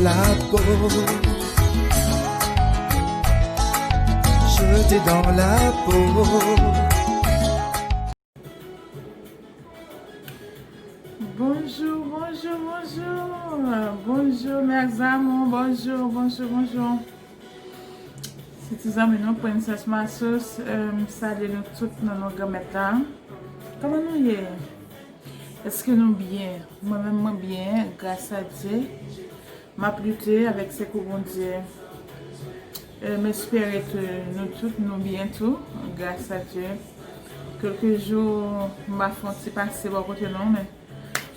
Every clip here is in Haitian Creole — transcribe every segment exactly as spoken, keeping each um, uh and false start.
La peau, je t'ai dans la peau. Bonjou, bonjou, bonjou. Bonjou, mes amours. Bonjou, bonjou, bonjou. Se ti zanmi nou, Princess Massos. Euh, m salye nou tout nan non Granmèt la. Kòman nou ye? Èske nou byen? Mwen menm, mwen byen, gras a Dye. M ap lite avèk sekou Bondye. Euh, m espere ke nou tout nou byen tou, gras a Dye. Kèlke jou, m pa fè yon ti pase bò kote nou, men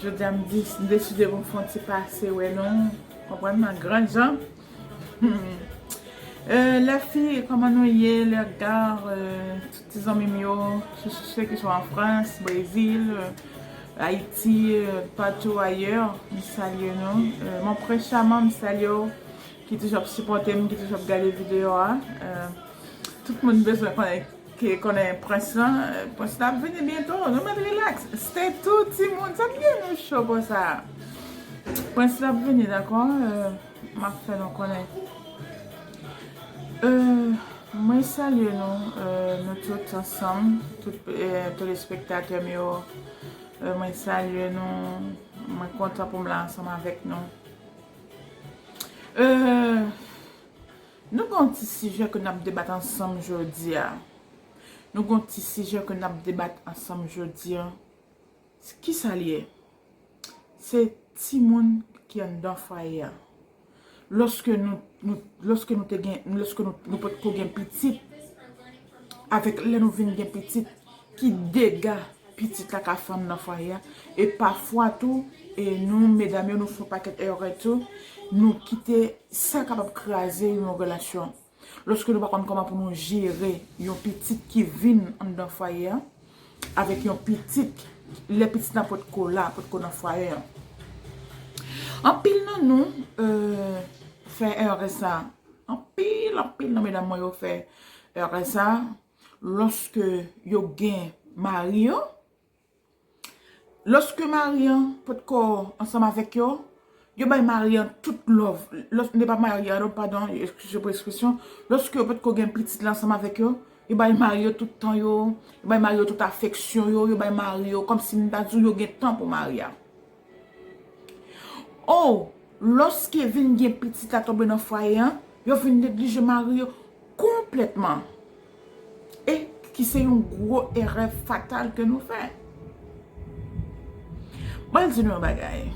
jodi a m dis-, m deside pou m fè yon ti pase wè nou. Konprann nan gran jan. Euh, les filles, kòman nou ye? Les gars, euh, tout ti zanmi m yo, ceux, ceux qui sont en France, Brésil, euh, Haïti, euh, partout ailleurs, m salye nou. Euh, mon prince charmant, m salye w, ki toujou ap sipòte m, ki toujou ap gade videyo a. Euh, tout moun bezwen konnen, ki konnen prens lan. Euh, prens la ap vini byento. Nou mèt relax. Stay tuned, timoun. Sa k gen nou cho konsa? Prens la ap vini, dakò? Euh, m ap fè nou konnen. Euh, mwen salye nou, euh, nou tout ansanm, tout, euh, telespektatè m yo. Euh, mwen salye nou. Mwen kontan pou m la ansanm avèk nou. Euh, nou gen yon ti sijè ke n ap debat ansanm jodi a. Nou gen yon ti sijè ke n ap debat ansanm jodi a. Kisa l ye? Se timoun ki anndan fwaye a. Lòske nou, nou, lòske nou te gen, lòske nou, nou potko gen pitit, avèk lè nou vin gen pitit, ki dega pitit la ka fè anndan fwaye a. E pafwa tou, e nou, medam yo, nou fè yon pakèt erè tou, nou kite sa kapab kraze yon relasyon. Lòske nou pa konn kòman pou nou jere yon pitit ki vin anndan fwaye a, avèk yon pitit, lè pitit la potko la, potko nan fwaye a. Anpil nan nou, euh, fè erè sa. Anpil, anpil nan medam mwen yo fè erè sa. Lòske yo gen mari yo, Lòske mari an potko ansanm avèk yo, yo bay mari an tout love. Lòs-, se pa mari an, non, padon, eskize pou ekspresyon. Lòske yo potko gen pitit la ansanm avèk yo, yo bay mari yo tout tan yo, yo bay mari yo tout afeksyon yo, yo bay mari yo, kòmsi m ta di w yo gen tan pou mari a. O, lòske vin gen pitit la tonbe nan fwaye an, yo vin neglije mari yo konplètman. E ki se yon gwo erè fatal ke nou fè. Mwen di nou yon bagay.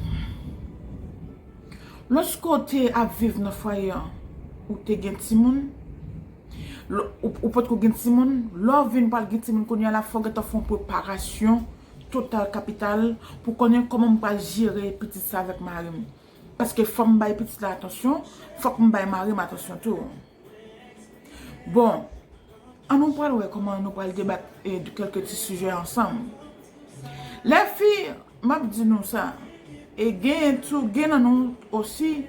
Lòske w te ap viv nan fwaye an, ou te gen timoun, lò-, ou, ou potko gen timoun, lè w vin pral gen timoun kounye a la, fò w gentan fè yon preparasyon total kapital pou konnen kòman m pral jere pitit sa avèk mari m. Paske fò m bay pitit la atansyon, fòk m bay mari m atansyon tou. Bon, ann nou pral wè kòman nou pral debat, eh, de kèlke ti sijè ansanm. Lèfi, m ap di nou sa, e gen tou, gen nan nou osi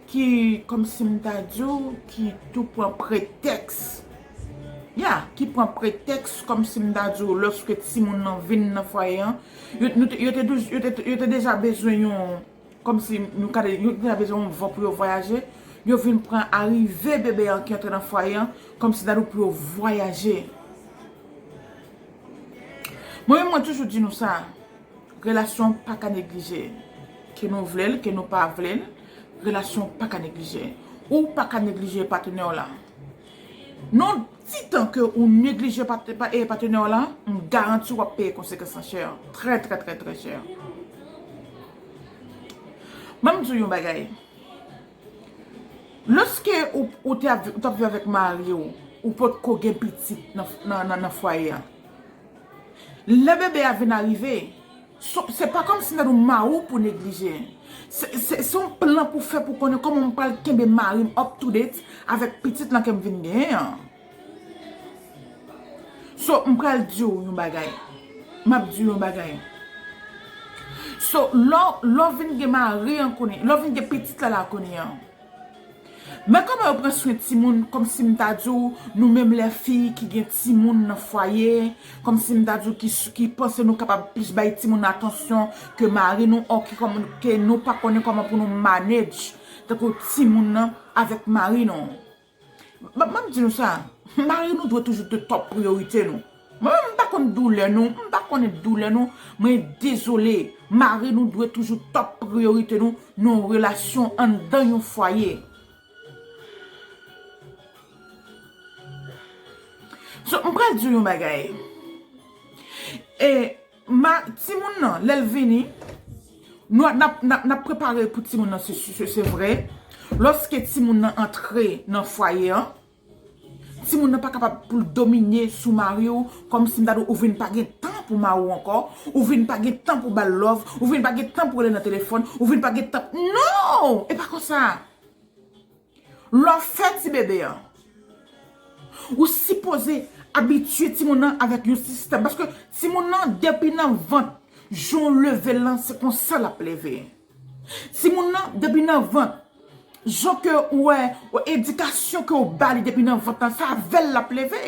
ki, kòmsi m ta di w, ki tou pran pretèks. Ya, ki pran pretèks, kòmsi m ta di w, lòske timoun nan vin nan fwaye an, yo, nou te, yo te, yo te, yo te deja bezwen yon, kòmsi nou ka, yo te bezwen yon van pou yo vwayaje. Yo vin pran arive bebe an ki antre nan fwaye an, kòmsi ta di w pou yo vwayaje. Mwen menm, mwen toujou di nou sa, relasyon pa ka neglije. Ke nou vle l, ke nou pa vle l, relasyon pa ka neglije. Ou pa ka neglije patnè w la. Non, ti tan ke ou neglije pat-, pa-, e, patnè w la, m garanti w ap peye konsekans lan chè. Trè, trè, trè, trè chè. Ban m di w yon bagay. Lòske ou, ou te ap, ou t ap viv avèk mari w, ou potko gen pitit nan, nan, nan, nan fwaye a. Lè bebe a vin arive, so, se pa kòmsi nan nou mari w pou neglije. Se, se, se yon plan pou fè pou konnen kòman m pral kenbe mari m up to date avèk pitit lan ke m vin genyen an. So, m pral di w yon bagay. M ap di w yon bagay. So, lè, lè w vin gen mari an kounye, lè w vin gen pitit la la kounye an. Men kòman yo pran swen timoun, kòmsi m ta di w, nou menm lèfi ki gen timoun nan fwaye, kòmsi m ta di w ki, ki panse nou kapab plis bay timoun atansyon ke mari nou, o ki kòman, ke nou pa konnen kòman pou nou manage tankou timoun nan avèk mari nou. Ban m di nou sa, mari nou dwe toujou de top priyorite nou. Mwen menm, m pa konn doulè nou, m pa konnen doulè nou, mwen dezole. Mari nou dwe toujou top priyorite nou nan yon relasyon anndan yon fwaye. So, m pral di w yon bagay. E ma, timoun nan, lè l vini, nou, n ap, n ap, n ap prepare pou timoun nan, se, se, se vre. Lòske timoun nan antre nan fwaye an, timoun nan pa kapab pou l domine sou mari w, kòmsi m ta di w, ou vin pa gen tan pou mari w ankò, ou vin pa gen tan pou ba l love, ou vin pa gen tan pou rele nan telefòn, ou vin pa gen tan. Non! E pa konsa. Lè w fè ti bebe an, ou sipoze abitye timoun nan avèk yon sistèm. Paske timoun nan, depi nan vant, jan w leve l lan, se konsa l ap leve. Timoun nan, depi nan vant, jan ke w wè, edikasyon ke w ba li depi nan vant lan, se avè l l ap leve.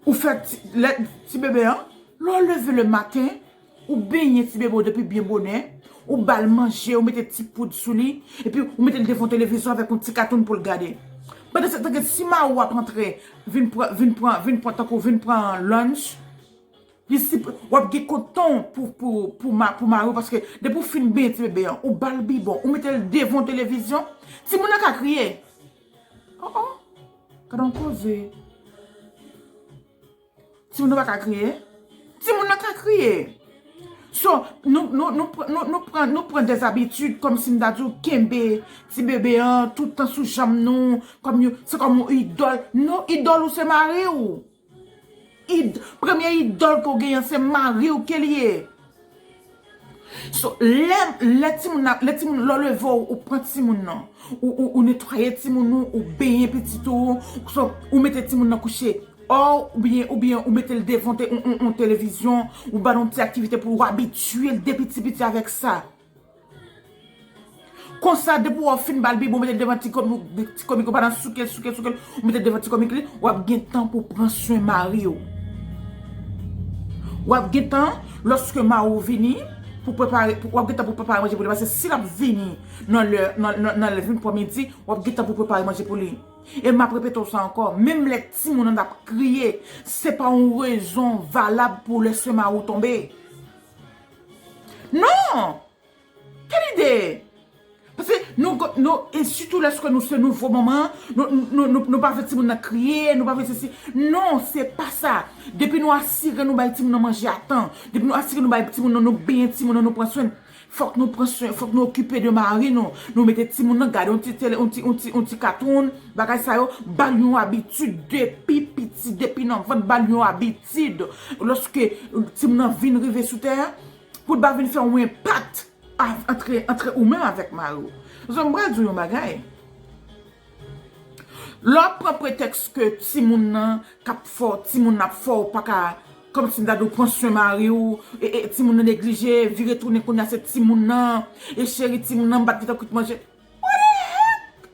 Ou fè ti, lè, ti bebe an, lè w leve le maten, ou benyen ti bebe w depi byen bonè, ou ba l manje, ou mete ti poud sou li, epi ou mete l devan televizyon avèk yon ti katoun pou l gade. Pandan se tan ke si mari w ap antre, vin pran, vin pran, vin pran, tankou vin pran lunch, li si, w ap gen kontan pou, pou, pou, ma, pou mari w, paske depi w fin benyen ti bebe an, ou ba l bibwon, ou mete l devan televizyon, timoun nan ka kriye. Oh, oh. Gade yon koze. Timoun nan pa ka kriye. Timoun nan ka kriye. So, nou, nou, nou, pr- nou, nou pran, nou pran dèzabitid kòmsi m ta di w kenbe ti bebe an tout tan sou janm nou, kòm yon, se kòm yon idòl. Non, idòl ou se mari w. Id, premye idòl ke w genyen se mari w ke l ye. So, lè, lè timoun nan, lè timoun, lè w leve w, ou pran timoun nan, ou, ou, ou netwaye timoun ou, ou benyen pitit ou, so, ou mete timoun nan kouche, or, oubyen, oubyen ou mete l devan te, on, on, on televizyon, ou ba l on ti aktivite pou w abitye l depi ti piti avèk sa. Konsa, depi w fin ba l bibwon, ou mete l devan ti komi, ti komi, ou pa nan souke l, souke l, souke l, ou mete l devan ti komik li, w ap gen tan pou pran swen mari w. W ap gen tan, lòske mari w vini, pou prepare, pou, w ap gen tan pou prepare manje pou li. Paske si l ap vini nan lè, nan, nan, nan lè vin pran midi, w ap gen tan pou prepare manje pou li. E m ap repete w sa ankò, menm lè timoun nan ap kriye, se pa yon rezon valab pou w lèse mari w tonbe. Non! Ki lide? Paske nou, nou, e sitou lèske nou se nouvo manman, nou, nou, nou, nou pa vle timoun nan kriye, nou pa vle sesi. Non, se pa sa. Depi nou asire nou bay timoun nan manje a tan, depi nou asire nou bay timoun nan, nou benyen timoun nan, nou pran swen, fòk nou pran swen, fòk nou okipe de mari nou. Nou mete timoun nan gade yon ti tele, yon ti, yon ti, yon ti katoun, bagay sa yo, ba l yon abitid depi piti, depi nan vant, ba l yon abitid. Lòske timoun nan vin rive sou tè a, pou l pa vin fè yon enpak antre, antre ou menm avèk mari w. Paske m pral di w yon bagay. Lè w ap pran pretèks ke timoun nan k ap fè w, timoun nan ap fè w pa ka, kòmsi m ta di w pran swen mari w, e, e, timoun nan neglije, vire tounen kounye a se timoun nan, e cheri timoun nan m pa t gentan kwit manje. What the heck?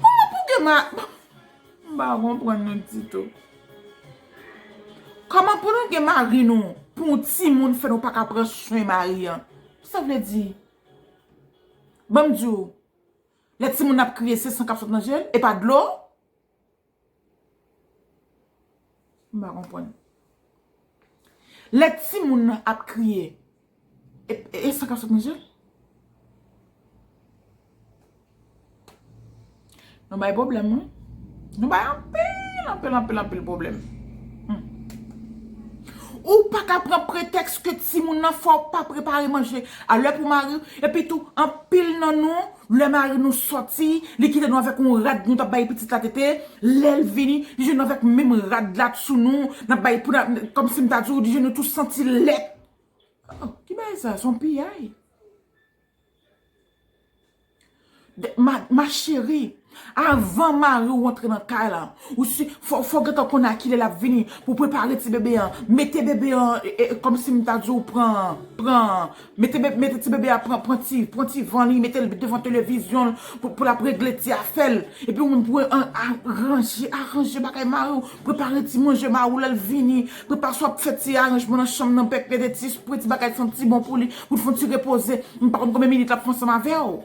Kòman pou gen ma-, m pa konprann nou ditou. Kòman pou nou gen mari nou, pou yon timoun fè nou pa ka pran swen mari an? Sa vle di, ban m di w, lè timoun nan ap kriye, se san k ap sot nan je l, e pa dlo? M pa konprann. Lè timoun nan ap kriye, e, e, e san k ap sot nan je l? Nou bay pwoblèm, wi. Nou bay anpil, anpil, anpil, anpil pwoblèm. Hmm. Ou pa ka pran pretèks ke timoun nan fè w pa prepare manje a lè pou mari w, epi tou, anpil nan nou, lè mari nou sòti, li kite nou avèk yon rad nou t ap bay pitit la tete, lè l vini, li jwenn nou avèk menm rad la sou nou, n ap bay pou n ap, kòmsi m ta di w, li jwenn nou tou santi lèt. Oh, ki bagay sa? Se yon piyay. De- Ma, ma chérie, Avan mari w antre nan kay la, ou si, fò, fò gentan konn a kilè l ap vini pou prepare ti bebe an. Mete bebe an, e, e, kòmsi m ta di w pran, pran, mete, be- mete ti bebe a pran, pran ti, pran ti van li, mete l devan televizyon l pou, pou l ap regle ti afè l. Epi ou menm pou an, aranje, aranje bagay mari w, prepare ti manje mari w lè l vini, prepare swa ap fè ti aranjman nan chanm nan, pèk mete ti espre, ti bagay santi bon pou li, pou l fè yon ti repoze. M pa konn konbyen minit l ap fè ansanm avè w.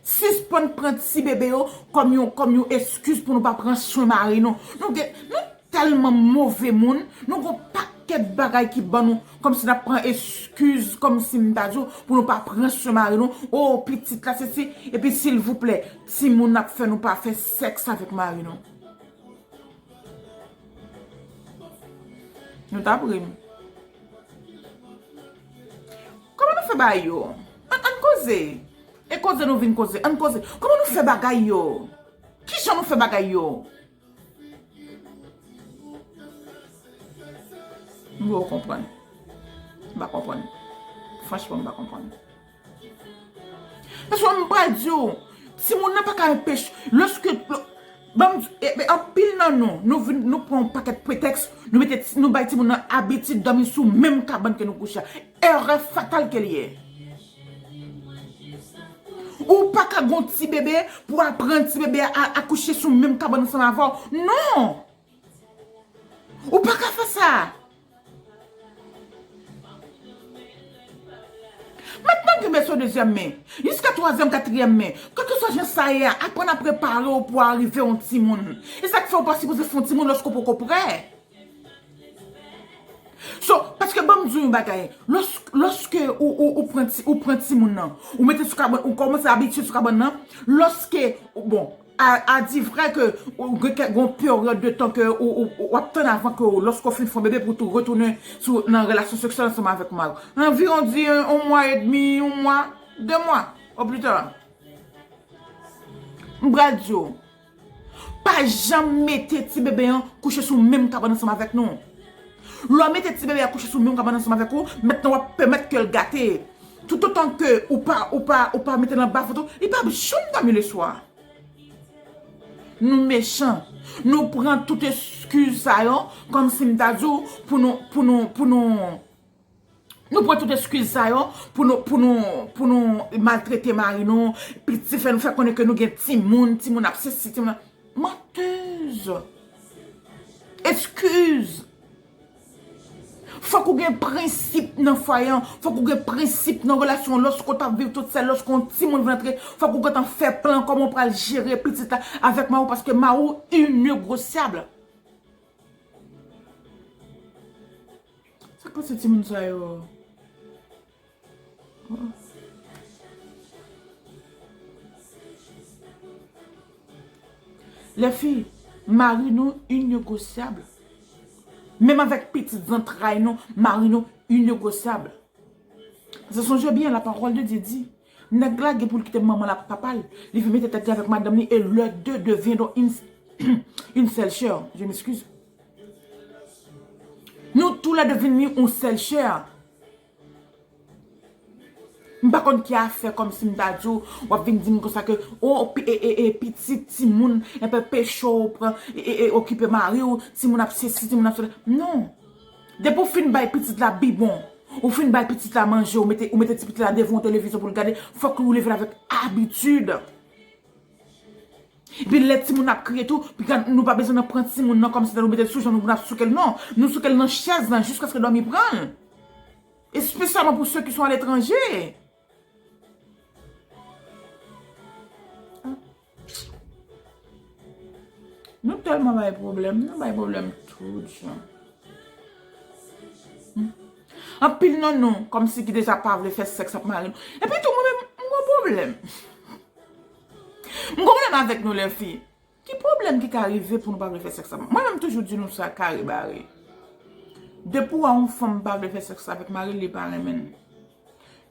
Sispann pran ti bebe yo kòm yon, kòm yon eskiz pou nou pa pran swen mari nou. Nou gen, nou tèlman move moun, nou gon pakèt bagay ki ban nou, kòmsi n ap pran eskiz, kòmsi m ta di w, pou nou pa pran swen mari nou. O, pitit la, sesi, epi silvouplè, timoun ap fè nou pa fè sèks avèk mari nou. Nou t ap ri m. Kòman nou fè bagay yo? Ann, ann koze. E koze nou vin koze. Ann koze. Kòman nou fè bagay yo? Kijan nou fè bagay yo? M pa konprann. M pa konprann. Franchman, m pa konprann. Paske m pral di w, timoun nan pa ka anpeche, lòske, ban m di, e, e, anpil nan nou, nou vin, nou pran yon pakèt pretèks, nou mete, nou bay timoun nan abitid dòmi sou menm kabann ke nou kouche a. Erè fatal ke l ye. Ou pa ka gon ti bebe pou aprann ti bebe a, a, a kouche sou menm kabann ansanm avè w. Non! Ou pa ka fè sa. Mentnan ke men sou dezyèm men, jiska twazyèm, katriyèm men, kèlkeswa jan sa ye a, aprann a prepare w pou w rive yon timoun. E sa k fè w pa sipoze fè yon timoun lòske w poko prè. So, paske ban m di w yon bagay, lòs-, lòske ou, ou, ou pran ti, ou pran timoun nan, ou mete sou kabann, ou kòmanse abitye sou kabann nan, lòske, bon, a, a di vrè ke ou gen kèk, gon peryòd de tan ke ou, ou, ou ap tann avan ke ou, lòske w fin fè yon bebe pou tou retounen sou, nan relasyon seksyèl ansanm avèk mari w. Anviwon di yon, yon mwa edmi, yon mwa, de mwa, o pli ta. M pral di w, pa janm mete ti bebe an kouche sou menm kabann ansanm avèk nou. Lè w mete ti bebe a kouche sou menm kabann ansanm avèk ou, mentnan w ap pèmèt ke l gate. Toutotan ke ou pa, ou pa, ou pa mete l anba vant ou, li p ap janm dòmi leswa. Nou mechan. Nou pran tout eskiz sa yo, kòmsi m ta di w, pou nou, pou nou, pou nou, nou pran tout eskiz sa yo pou nou, pou nou, pou nou maltrete mari nou, piti fè nou fè konnen ke nou gen timoun, timoun ap sesi, timoun ap, mantèz. Eskiz. Fòk ou gen prensip nan fwaye an, fòk ou gen prensip nan relasyon an. Lòske w t ap viv tout sèl, lòske yon timoun vin antre, fòk ou gentan fè plan kòman w pral jere pitit la avèk mari w, paske mari w inegosyab. Sa k pase timoun sa yo? Lèfi, mari nou inegosyab. Menm avèk pitit zantray nou, mari nou inegosyab. Paske sonje byen, la parole de Dieu di, nèg la gen pou l kite manman l ak papa l, li vin mete tèt li avèk madanm li, et les deux deviendront une, une seule chair. Je m'excuse. Nou tou lè de vin yon sèl chè. M pa konn ki afè kòmsi m ta di w, w ap vin di m konsa ke, o, pi-, e, e, e, pitit, timoun, enpe peche w pran, e, e, e, okipe mari w, timoun ap sesi, timoun ap sela. Non. Depi w fin bay pitit la bibwon, ou fin bay pitit la manje, ou mete, ou mete ti pitit la devan yon televizyon pou l gade, fòk ou leve l avèk abitid. Epi lè timoun ap kriye tou, piga nou pa bezwen nan pran timoun nan kòmsi nou mete l sou janm nou pou n ap souke l, non. Nou souke l nan chèz lan jiskaske dòmi pran l. Espesyalman pou ceux qui sont à l'étranger. Nou tèlman bay pwoblèm, nou bay pwoblèm tout jan. Hmm. Anpil nan nou, kòmsi ki deja pa vle fè sèks ak mari nou. Epi tou, mwen menm, m gon pwoblèm. M gon pwoblèm avèk nou, lèfi. Ki pwoblèm ki ka rive pou nou pa vle fè sèks avèk? Mwen menm toujou di nou sa kare bare. Depi w wè yon fanm pa vle fè sèks avèk mari l, li pa renmen l.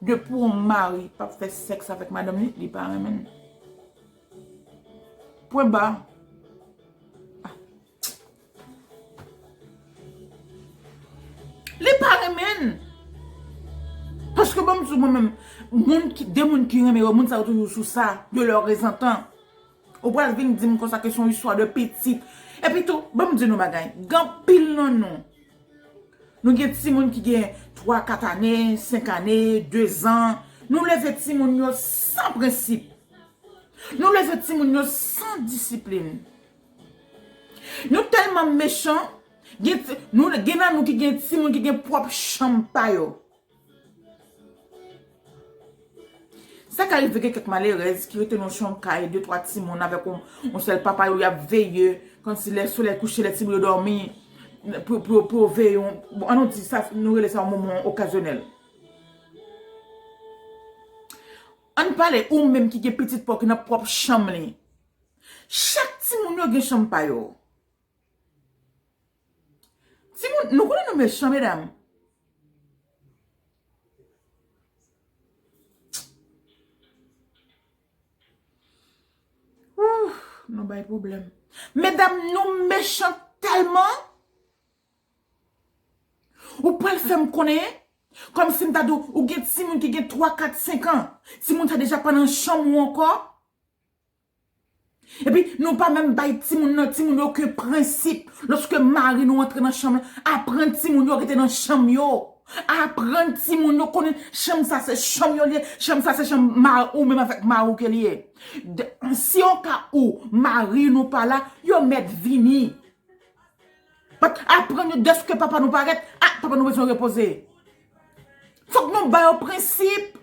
Depi w wè yon mari p ap fè sèks avèk madanm li, li pa renmen l. Pwen ba. Li pa renmen l. Paske ban m di Mwen menm, moun ki, de moun ki renmen yo, moun sa yo toujou sou sa, de lè an tan. Ou pral vin di m konsa ke se yon istwa de pitit. Epi tou, ban m di nou bagay. Gen anpil nan nou. Nou gen timoun ki gen twa, kat ane, senk ane, de zan. Nou leve timoun yo san prensip. Nou leve timoun yo san disiplin. Nou tèlman mechan, gen ti-, nou, gen nan nou ki gen timoun ki gen pwòp chanm pa yo. Sa ka rive gen kèk malerèz ki rete nan chanm kay, de twa timoun avèk yon, yon sèl papa yo, y ap veye, kòmsi lè solèy kouche, lè timoun yo dòmi, pou, pou, pou yo veye yon, bon, an nou di sa, nou rele sa yon moman okazyonèl. Ann pale ou menm ki gen pitit pa w ki nan pwòp chanm li. Chak timoun yo gen chanm pa yo. Timoun, nou konnen nou mechan, medam. Ouh, nou bay pwoblèm. Medam, nou mechan tèlman. Ou pral fè m konnen, kòmsi m ta di w, ou gen timoun ki gen twa, kat, senk an. Timoun sa deja pa nan chanm ou ankò. Epi, nou pa menm bay timoun nan, timoun yo okenn prensip. Lòske mari nou antre nan chanm, aprann timoun yo rete nan chanm yo. Aprann timoun yo konnen chanm sa se chanm yo li ye, chanm sa se chanm ma-, ou menm avèk mari w ke li ye. De, si o ka ou, mari nou pa la, yo mèt vini. But aprann yo dèske papa nou parèt, ah, papa nou bezwen repoze. Fòk nou ba yo prensip.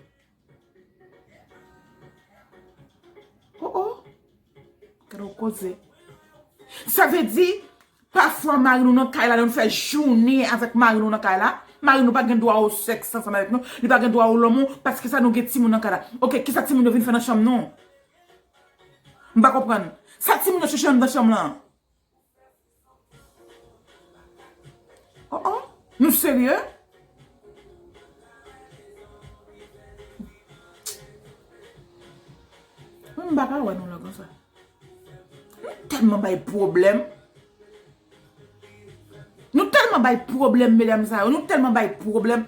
Oh, oh. Gade yon koze. Sa vle di, pafwa mari nou nan kay la, lè nou fè jounen avèk mari nou nan kay la, mari nou pa gen dwa o sèks ansanm avèk nou, li pa gen dwa o lanmou, paske sa nou gen timoun nan kay la. Oke, kisa timoun yo vin fè nan chanm nou? M pa konprann. Sa timoun yo chèche anndan chanm lan? Oh, oh. Nou serye? Mwen, m pa ka wè nou la konsa. Nou tèlman bay pwoblèm. Nou tèlman bay pwoblèm, medam sa yo. Nou tèlman bay pwoblèm.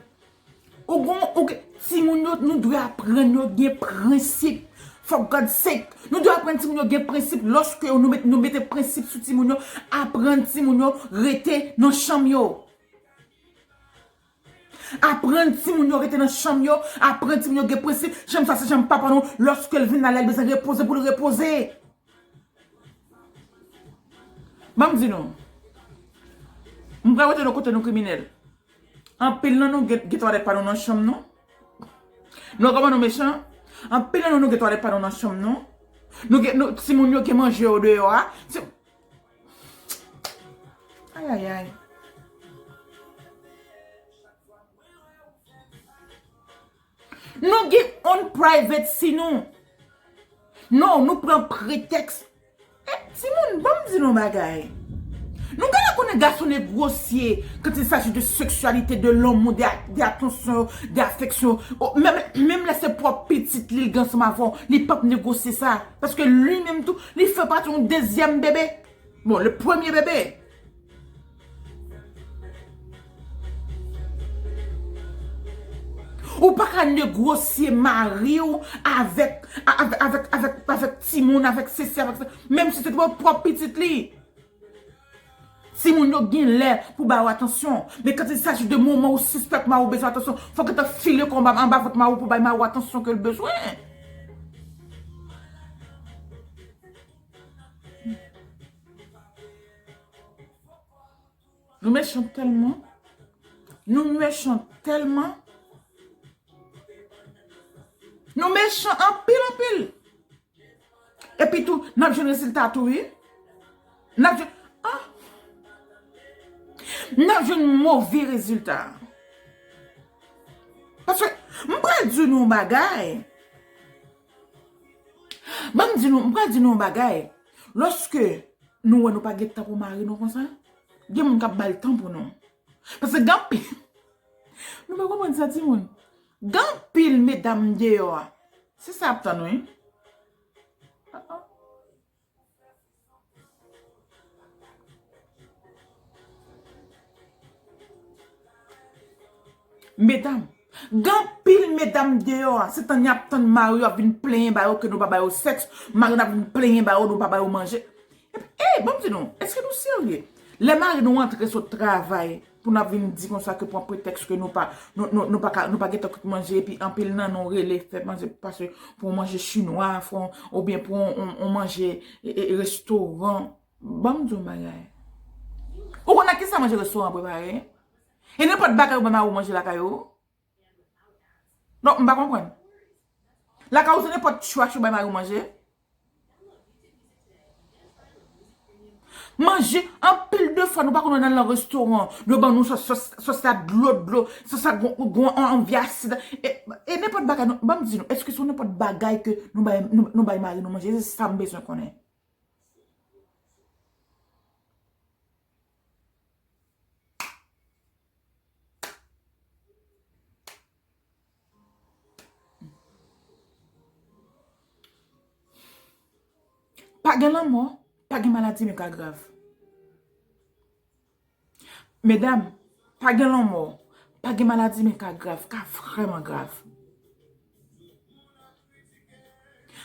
Ou gon, ou gen, timoun yo, nou dwe aprann yo gen prensip. For God's sake. Nou dwe aprann timoun yo gen prensip. Lòske nou met, nou mete prensip sou timoun yo, aprann timoun yo rete nan chanm yo. Aprann timoun yo rete nan chanm yo, aprann timoun yo gen prensip. Chanm sa se chanm papa nou. Lòske l vin la, lè l bezwen repoze pou l repoze. Ban m di nou. M pral rete nan kote nou kriminèl. Anpil nan nou gen, gen twalèt pa nou nan chanm nou. Nou wè kòman nou mechan? Anpil nan nou, nou gen twalèt pa nou nan chanm nou. Nou gen, nou, timoun yo gen manje yo deyò a. Ti-, ayayay. Nou gen on privacy nou. Non, nou pran pretèks. Eh, timoun, ban m di nou bagay. Nou genlè konnen gason negosye quand il s'agit de sexualité, de l'amour, de, de attention, de affection. Oh, menm, menm lè se pwòp pitit li l gen ansanm avè w, li p ap negosye sa. Paske li menm tou, li fè pati yon dezyèm bebe. Bon, le premier bébé. Ou pa ka negosye mari w avèk, avèk, avèk, avèk, avèk timoun, avèk sesi, avèk sa. Menm si se pou pwòp pitit li. Timoun yo gen lè pou ba w atansyon. Men quand il s'agit de moman ou sispèk mari w bezwen atansyon, fòk ou ta file konba anba vant mari w pou bay mari w atansyon ke l bezwen. Nou mechan tèlman. Nou mechan tèlman. Nou mechan anpil, anpil. Epi tou, n ap jwenn rezilta tou, wi. N ap jwenn, ah. N ap jwenn move rezilta. Paske, m pral di nou yon bagay. Ban m di nou, m pral di nou yon bagay. Lòske nou wè nou pa gen tan pou mari nou konsa, gen moun k ap ba l tan pou nou. Paske gen anpil, nou pa konprann sa, timoun. Gen anpil medam deyò a. Se sa y ap tann, wi. Ah, ah. Medam, Gen anpil medam deyò a, se tann y ap tann mari yo ap vin plenyen ba yo ke nou pa ba yo sèks, mari yo ap vin plenyen ba yo, nou pa ba yo manje. Epi, ey, ban m di nou, èske nou serye? Lè mari nou antre sot travay, pou n ap vin di konsa ke pran pretèks ke nou pa, nou, nou, nou pa ka, nou pa gentan kwit manje, epi anpil nan nou rele fè manje, pase pou yon manje chinwa, fò, oubyen pou yon, yon, yon manje, e, e, restoran. Ban m di w yon bagay. Ou konn ak kisa manje restoran prepare? E nenpòt bagay ou bay mari w manje lakay ou? Non, m pa konprann. Lakay ou se nenpòt trash ou bay mari w manje? Manje, anpil de fwa, nou pa konn al nan restoran, yo ban nou sòs, sòs, sòs la dlo, dlo, sòs la gon, gon, an, anvi asid. E, e nenpòt bagay, nou, ban m di nou, èske se nenpòt bagay ke nou bay, nou, nou bay mari nou manje? Se sa m bezwen konnen. Pa gen lanmò, pa gen maladi, men ka grav. Medam, pa gen lanmò, pa gen maladi, men ka grav, ka vrèman grav.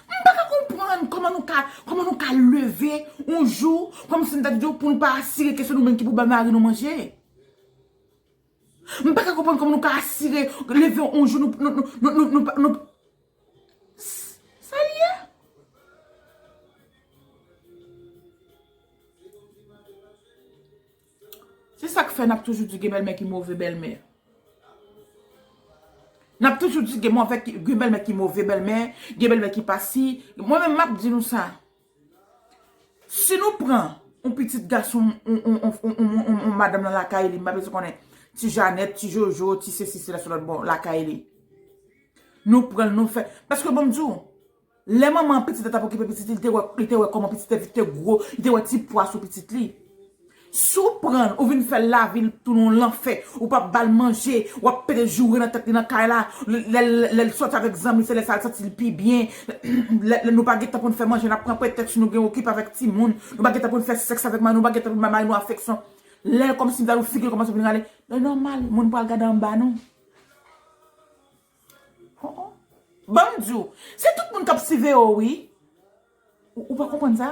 M pa ka konprann kòman nou ka, kòman nou ka leve yon jou, kòmsi m ta di w pou nou pa asire ke se nou menm ki pou bay mari nou manje. M pa ka konprann kòman nou ka asire, leve yon jou, nou, nou, nou, nou, nou, nou, nou, sa l ye? Se sa k fè n ap toujou di gen bèlmè ki move bèlmè. N ap toujou di gen move ki, gen bèlmè ki move bèlmè, gen bèlmè ki pa si. Mwen menm, m ap di nou sa. Si nou pran yon pitit gason, yon, yon, yon madanm nan lakay li, m pa bezwen konnen, ti Janèt, ti Jojo, ti sesi, sela, sou lòt bò, lakay li. Nou pran l, nou fè. Paske bon, m di w, lè manman pitit la t ap okipe pitit li, li te wè, li te wè kòman pitit la vin te gwo, li te wè ti pwa sou pitit li. Si w pran l, ou vin fè l lavi l tounen yon lanfè, ou p ap ba l manje, w ap pete joure nan tèt li nan kay la, lè, lè, lè l sòti avèk zanmi, se lè sa l santi l pi byen, lè, lè nou pa gen tan pou n fè manje, n ap pran pretèks nou gen okipe avèk timoun, nou pa gen tan pou n fè sèks avèk mari nou, nou pa gen tan pou n bay mari nou afeksyon. Lè kòmsi m ta di w figi l kòmanse vin rale, lè nòmal, moun pral gade anba nou. Oh, oh. Ban m di w, se tout moun k ap siveye w, wi. Ou, ou pa konprann sa?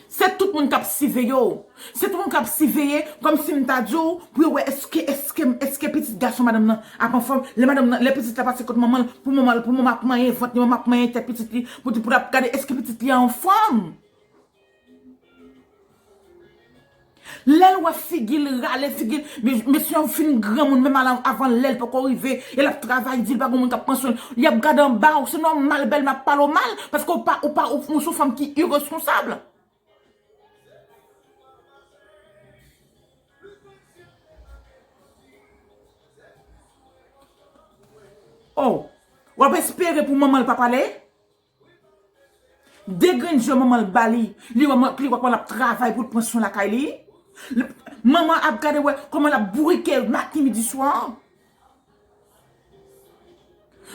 Se tout moun k ap siveye w. Se tout moun k ap siveye, kòmsi m ta di w, pou yo wè èske, èske, èske pitit gason madanm nan ap anfòm. Lè madanm nan, lè pitit la pase kot manman l, pou manman l, pou manman ap manyen vant li, manman ap manyen tèt pitit li, pou, pou l ap gade èske pitit li anfòm. Lè l wè figi l rale, figi l, me-, mesye an fin granmoun, menm avan lè l poko rive, e l ap travay di l pa gen moun k ap pran swen l, y ap gade anba w, se nòmal bèlmè ap pale w mal, paske w pa, ou pa, ou, ou se yon fanm ki ireskonsab. Oh, w ap espere pou manman l pa pale? De grenn je manman l ba li, li wè man-, li wè kòman l ap travay pou l pran swen lakay li. L-, manman ap gade wè kòman l ap bourike maten, midi, swa.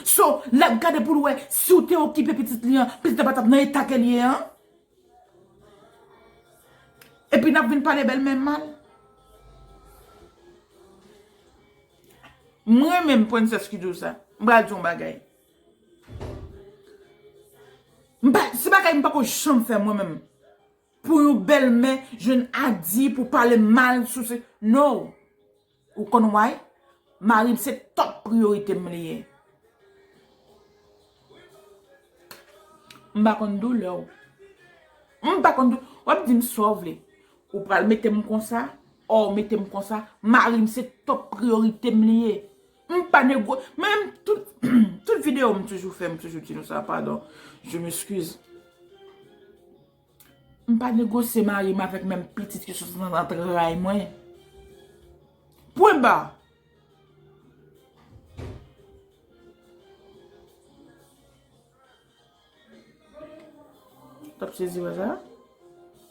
So, l ap gade pou l wè si w te okipe pitit li an, pitit la pa t ap nan eta ke l ye an. Epi n ap vin pale bèlmè mal. Mwen menm, Princess ki di w sa, m pral di w yon bagay. M pa, se bagay m pako janm fè mwen menm. Pou yon bèlmè jwenn adi pou pale mal sou se, no. Ou konn why? Mari m se top priyorite m li ye. M pa konn doulè w. M pa konn dou-, w ap di m sa w vle. Ou pral mete m konsa, o w mete m konsa, mari m se top priyorite m li ye. M pa nego-, menm tout, tout videyo m toujou fè, m toujou di nou sa, padon. Je m'excuse. M pa negosye mari m avèk menm pitit ki sot nan zantray mwen. Pwen ba. T ap sezi wè sa?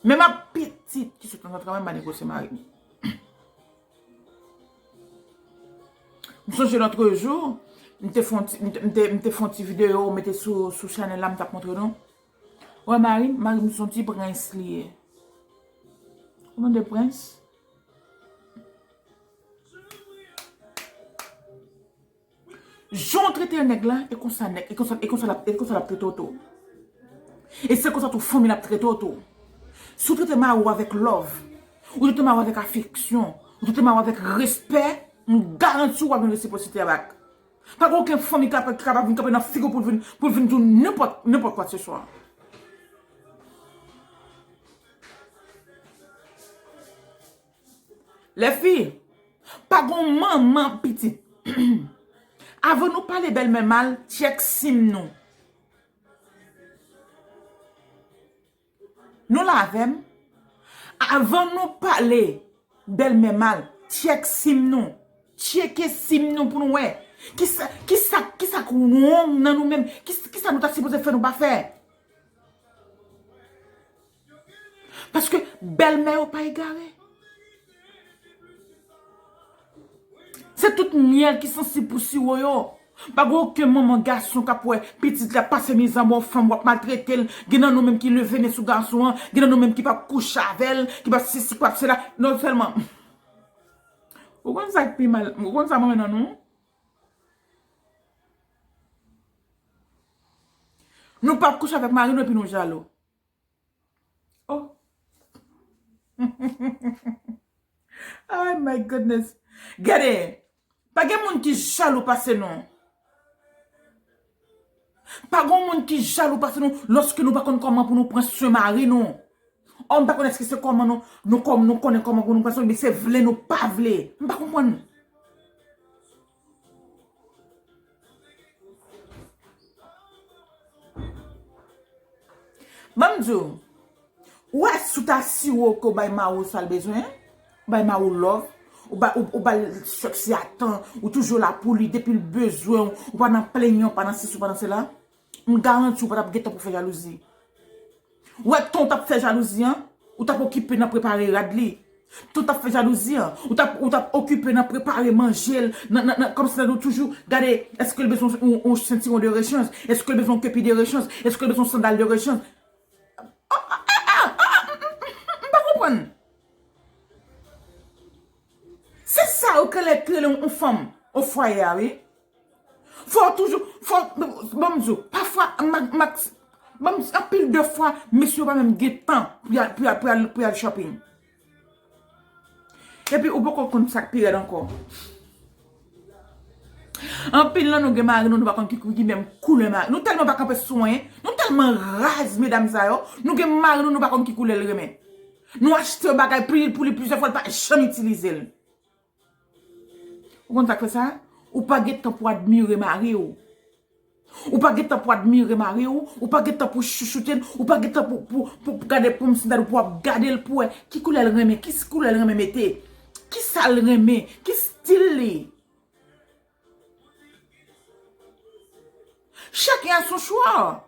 Menm ak pitit ki sot nan zantray mwen, m pa negosye mari m. M sonje lòt jou, m te fè yon ti, m te, m te, m te fè yon ti videyo, mete sou, sou chanèl la, m t ap montre nou. Wè mari m, mari m se yon ti prens li ye. Ou konn de prens? Jan w trete nèg la, e konsa nèg, e konsa, e konsa l ap, e konsa l ap trete w tou. E se konsa tou fanmi l ap trete w tou. Si w trete mari w avèk love, ou trete mari w avèk afeksyon, ou trete mari w avèk respè, m garanti w w ap jwenn resiprosite a back. Pa gen okenn fanmi ki ap, ki kapab vin kanpe nan figi w pou l vin, pou l vin di w nenpòt, nenpòt kwa se swa. Lèfi, pa gon manman pitit. Avan nou pale bèlmè mal, tchèk sim nou. Nou la avè m? Avan nou pale bèlmè mal, tchèk sim nou. Tcheke sim nou pou nou wè. Kisa, kisa, kisa k wrong nan nou menm? Kisa, kisa nou ta sipoze fè nou pa fè? Paske bèlmè yo pa egare. Se tout myèl ki sansib pou siwo yo. Pa gen okenn manman gason k ap wè pitit la pase mizè bò fanm, w ap maltrete l. Gen nan nou menm ki leve nen sou gason an, gen nan nou menm ki p ap kouche avè l, ki p ap sesi, ki p ap sela. Non sèlman. Ou konn sa k pi mal, ou konn sa mwen nan nou? Nou p ap kouche avèk mari nou epi nou jalou. Oh. Oh my goodness. Gade, pa gen moun ki jalou pase nou. Pa gen moun ki jalou pase nou lòske nou pa konn kòman pou nou pran swen mari nou. Oh, m pa konn èske se kòman nou, nou kòm, nou konnen kòman pou nou pran swen, men se vle nou pa vle. M pa konprann. Ban m di w, ou wè si w ta siwo ke w bay mari w sa l bezwen, ou bay mari w love, ou ba, ou, ou ba l sèks a tan, ou toujou la pou li, depi l bezwen w, ou pa nan plenyen, ou pa nan sesi, ou pa nan sela, m garanti w pa t ap gen tan pou fè jalouzi. Ou wè tan w t ap fè jalouzi an, ou t ap okipe nan prepare rad li. Tan w t ap fè jalouzi an, ou t ap, ou t ap okipe nan prepare manje l, nan, nan, nan, kòmsi nan nou toujou gade, èske l bezwen yon, yon sentiwon de rechanj? Èske l bezwen yon kepi de rechanj? Èske l bezwen yon sandal de rechanj? Ah, ah, ah, ah, ah, m, m, m, m pa konprann. Se sa yo k rele, k rele yon fanm o fwaye a, wi. Fò w toujou, fò, ban m di w, pafwa, m, m, ban m di, anpil de fwa, mesye yo pa menm gen tan pou y al, pou y al, pou y al, pou y al shopping. Epi, ou poko konn sa k pi rèd ankò. Anpil nan nou gen mari nou, nou pa konn ki, ki menm koulè mari. Nou tèlman pa kanpe sou anyen, nou tèlman raz, medam sa yo, nou gen mari nou, nou pa konn ki koulè l renmen. Nou achte yon bagay pou li, pou li plizyè fwa, li pa janm itilize l. Ou konn sa k fè sa? Ou pa gen tan pou admire mari w. Ou pa gen tan pou admire mari w, ou pa gen tan pou chouchoute l, ou pa gen tan pou, pou, pou, pou gade, pou m si ta di w, pou w ap gade l pou wè ki koulè l renmen, ki koulè l renmen mete, ki sa l renmen, ki stil li. Chacun a son choix.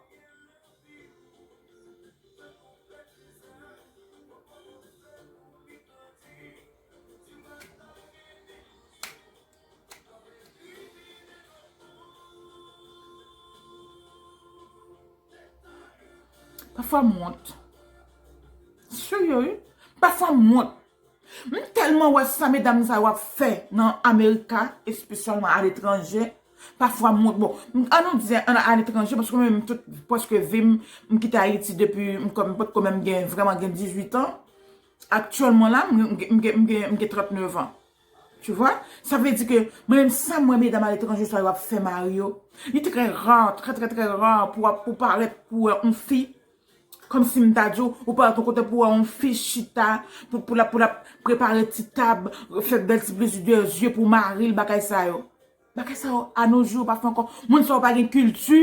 Pafwa m wont. Serye, wi. Pafwa m wont. M tèlman wè sa medam sa yo ap fè nan Amerika, espesyalman aletranje. Pafwa m wont. Bon, m, an nou di an aletranje, paske mwen menm tout, prèske vi m, m kite Ayiti depi m kò-, m potko menm gen, vrèman gen dizuit an. Aktyèlman la, m, m gen, m gen, m gen, m gen tranntenevan. Tu vois? Sa vle di ke mwen menm sa m wè medam aletranje sa yo ap fè mari yo. Li trè ra, trè, trè, trè ra pou w ap, pou w parèt pou w wè yon fi. Kòmsi m ta di w, ou parèt yon kote pou w wè yon fi chita, pou, pou l ap, pou l ap prepare ti tab, fè bèl ti plezi de zye pou mari l, bagay sa yo. Bagay sa yo, a nos jours, pa fè ankò. Moun sa yo pa gen kilti.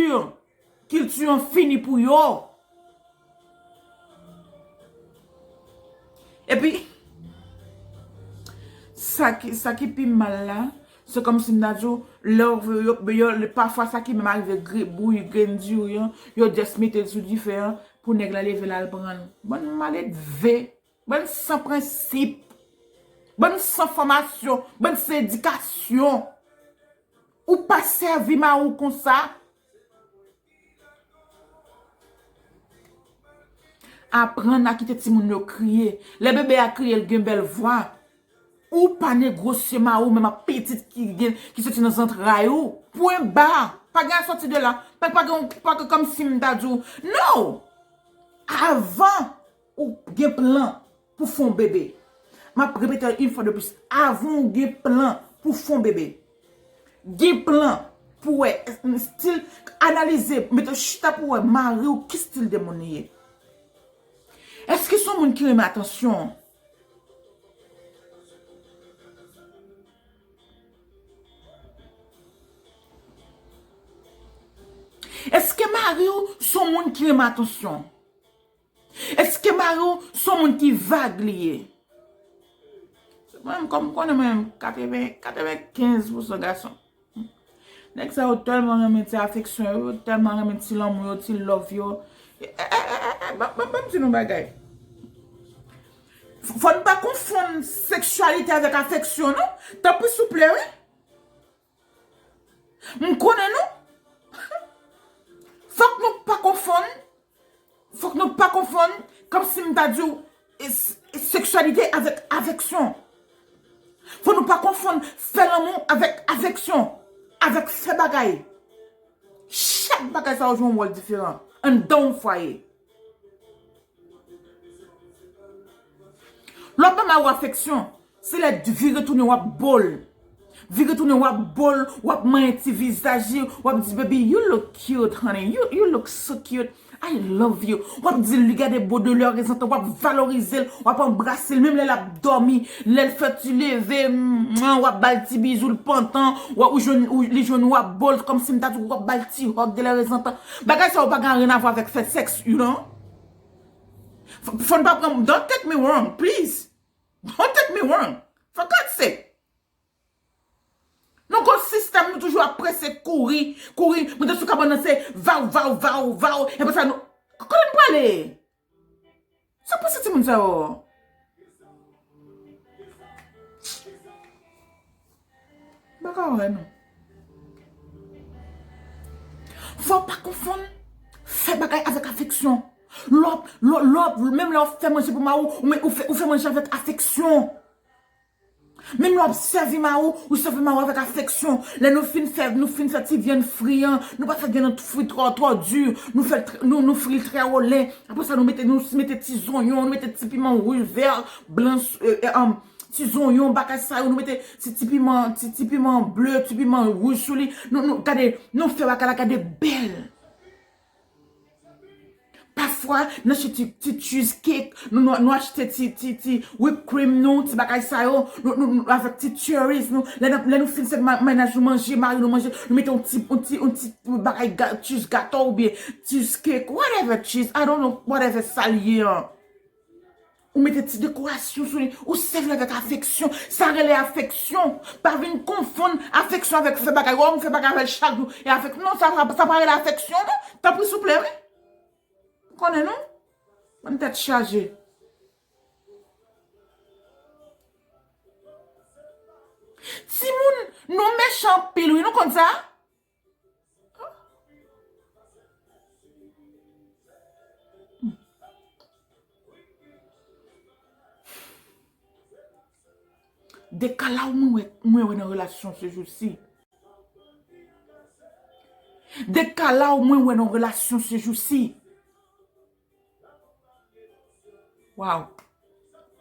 Kilti an fini pou yo. Epi, sa ki, sa ki pi mal la, se kòmsi m ta di w, lè yo, yo, yo, pafwa sa ki menm arive gre-, bouyi grenn diri an, yo just mete l sou dife an, pou nèg la leve l al pran l. Bann maledve, bann san prensip, bann san fòmasyon, bann san edikasyon. Ou pa sèvi mari w konsa. Aprann a kite timoun yo kriye. Lè bebe a kriye, l gen bèl vwa. Ou pa negosye mari w, menm ak pitit ki gen, ki soti nan zantray ou. Pwen ba. Pa gen a sòti de la. Pa, pa gen, pa gen kòmsi m ta di w. No! Avan ou gen plan pou fè yon bebe. M ap repete yon fwa de plis. Avan ou gen plan pou fè yon bebe. Gen plan pou wè, stil, analize, mete chita pou wè mari w ki stil de moun li ye. Èske se yon moun ki renmen atansyon? Èske mari w se yon moun ki renmen atansyon? Èske mari w se yon moun ki vag li ye? Mwen menm, kòm m konnen mwen menm, katreven, katrevenkenz pousan gason. Nèg sa yo tèlman renmen ti afeksyon yo, yo tèlman renmen ti lanmou yo, ti love yo. E, e, e, e, e, ban, ban, ban m di nou bagay. F-, fò n pa konfonn seksyalite avèk afeksyon, non. Tanpri, souple, wi. M konnen nou. Fòk nou pa konfonn. Fòk nou pa konfonn, kòmsi m ta di w, e, s-, e seksyalite avèk afeksyon. Fò nou pa konfonn fè lanmou avèk afeksyon, avèk fè bagay. Chak bagay sa yo jwe yon wòl diferan anndan yon fwaye. Lè w ap ba mari w afeksyon, se lè vire tounen w ap bo l. Vire tounen w ap bo l, w ap manyen ti vizaj li, w ap di, "Baby, you look cute, honey. You, you look so cute. I love you." W ap di l, li gade bo de lè rezantan, w ap valorize l, w ap anbrase l, menm lè l ap dòmi, lè l fè ti leve, mwa, w ap ba l ti bizou, l pantan, w ap, ou jwenn, ou, li jwenn w ap bo l, kòmsi m ta di w ap ba l ti hug de lè rezantan. Bagay sa yo pa gen anyen a vwa avèk fè sèks, you know. F-, fò n pa pran, don't take me wrong, please. Don't take me wrong. For God's sake. Nou gon sistèm, nou toujou ap prese kouri, kouri. Mwen te sou kabann nan se vaw, vaw, vaw, vaw. Epi sa nou, kote n prale? Sa panse timoun sa yo? M pa ka wè nou. Fò w pa konfonn fè bagay avèk afeksyon. Lè w, lè w, lè w, menm lè w fè manje pou mari w, ou, ou fè, ou fè manje avèk afeksyon. Menm lè w ap sèvi mari w, ou sèvi mari w avèk afeksyon. Lè nou fin fè, nou fin fè ti vyann fri an, nou pa fè vyann nan fri twò, twò di. Nou fè l tr-, nou, nou fri l trè o len. Apre sa, nou mete, nou mete ti zonyon, nou mete ti piman wouj, vè, blan, e, e, anm, ti zonyon, bagay sa yo, nou mete ti, ti piman, ti, ti piman ble, ti piman wouj sou li. Nou, nou, gade, nou fè bagay la gade bèl. Pafwa, nou achte ti, ti cheesecake, nou, nou, nou achte ti, ti, ti whipped cream nou, ti bagay sa yo, nou, nou, nou, avèk ti cherries nou. Lè n ap, lè nou fin sèvi ma-, mennaj nou manje, mari nou manje, nou mete yon ti, yon ti, yon ti bagay ga-, cheese gato oubyen cheesecake, whatever cheese, I don't know, whatever sa l ye an. Ou mete ti dekorasyon sou li, ou sèvi l avèk afeksyon. Sa rele afeksyon. Pa vin konfonn afeksyon avèk fè bagay. Wè, m fè bagay avè l chak jou. E afèk-, non, sa, sa, sa pa rele afeksyon, non. Tanpri, souple, wi. Ou konnen, non? Bann tèt chaje. Timoun, nou mechan anpil, wi. Nou konn sa? Dekalaw mwen wè, mwen wè nan relasyon se jou si. Dekalaw mwen wè nan relasyon se jou si. Waw.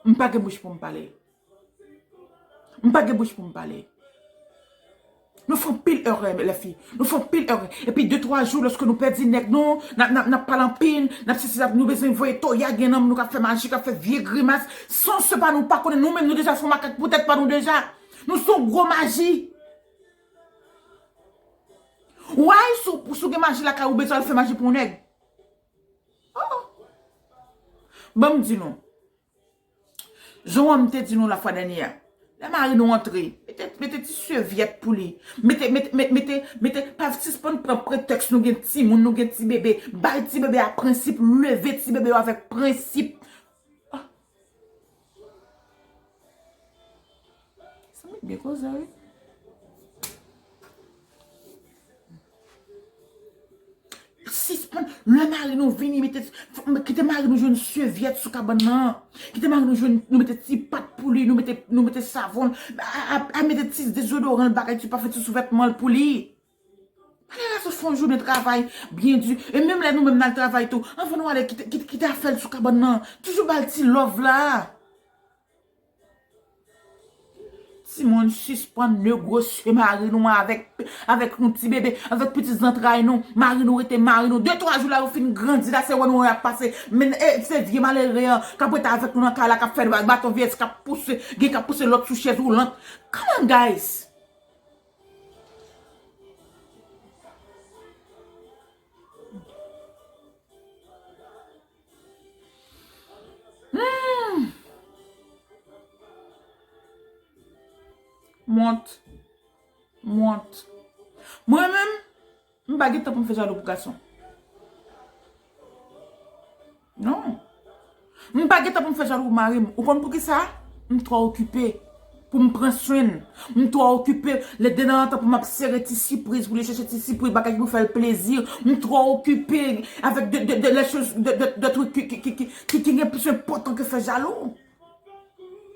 M pa gen bouch pou m pale. M pa gen bouch pou m pale. Nou fè anpil erè, lèfi. Nou fè anpil erè. Epi de twa jou, lòske nou pèdi nèg nou, n ap, n ap, n ap pale anpil, n ap sesi, n ap, nou bezwen voye toya, gen nonm nou k ap fè maji, k ap fè vye grimas, san se pa nou pa konnen, nou menm nou deja fè makak pou tèt pa nou deja. Nou se yon gwo maji. Why, si w, si w gen maji lakay ou, bezwen al fè maji pou yon nèg? Oh. Ban m di nou. Jan m te di nou lafwa dènyè a, lè mari nou antre, mete, mete ti sèvyèt pou li. Mete, mete, mete, mete, mete, pa sispann pran pretèks nou gen timoun, nou gen ti bebe. Bay ti bebe a prensip, leve ti bebe yo avèk prensip. Ah. Sa met byen koze, wi. Sispann, lè mari nou vini, mete, kite mari nou jwenn sevyèt sou kabann nan. Kite mari nou jwenn, nou mete ti pat pou li, nou mete, nou mete savon, a, a, a mete ti dezodoran, bagay, ti pafen, ti souvètman pou li. Ale la sot fè yon jounen travay byen di. E menm lè nou menm n al travay tou, anvan nou ale, kite, kite, kite afè l sou kabann nan. Toujou ba l ti love la. Timoun, sispann negosye mari nou an avèk, avèk yon ti bebe, avèk pitit zantray nou. Mari nou rete mari nou. De, twa jou la, yo fin grandi la, se wè nou y ap pase. Men, e, se vye malere an k ap rete avèk nou nan kay la, k ap fè baton vyès, k ap pouse, gen k ap pouse lòt sou chèz woulant. Come on, guys! Hmm. Wont. Wont. Mwen menm, m pa gen tan pou m fè jalou pou gason. Non. M pa gen tan pou m fè jalou pou mari m. Ou konn poukisa? M twò okipe pou m pran swen l. M twò okipe. Lè de tan an tan pou m ap sere ti sipriz, pou li chèche ti sipriz, bagay ki pou fè l plezi. M twò okipe avèk de, de, de, les choses, de, de, de trucs ki, ki, ki, ki, ki, ki gen plis enpòtan ke fè jalou.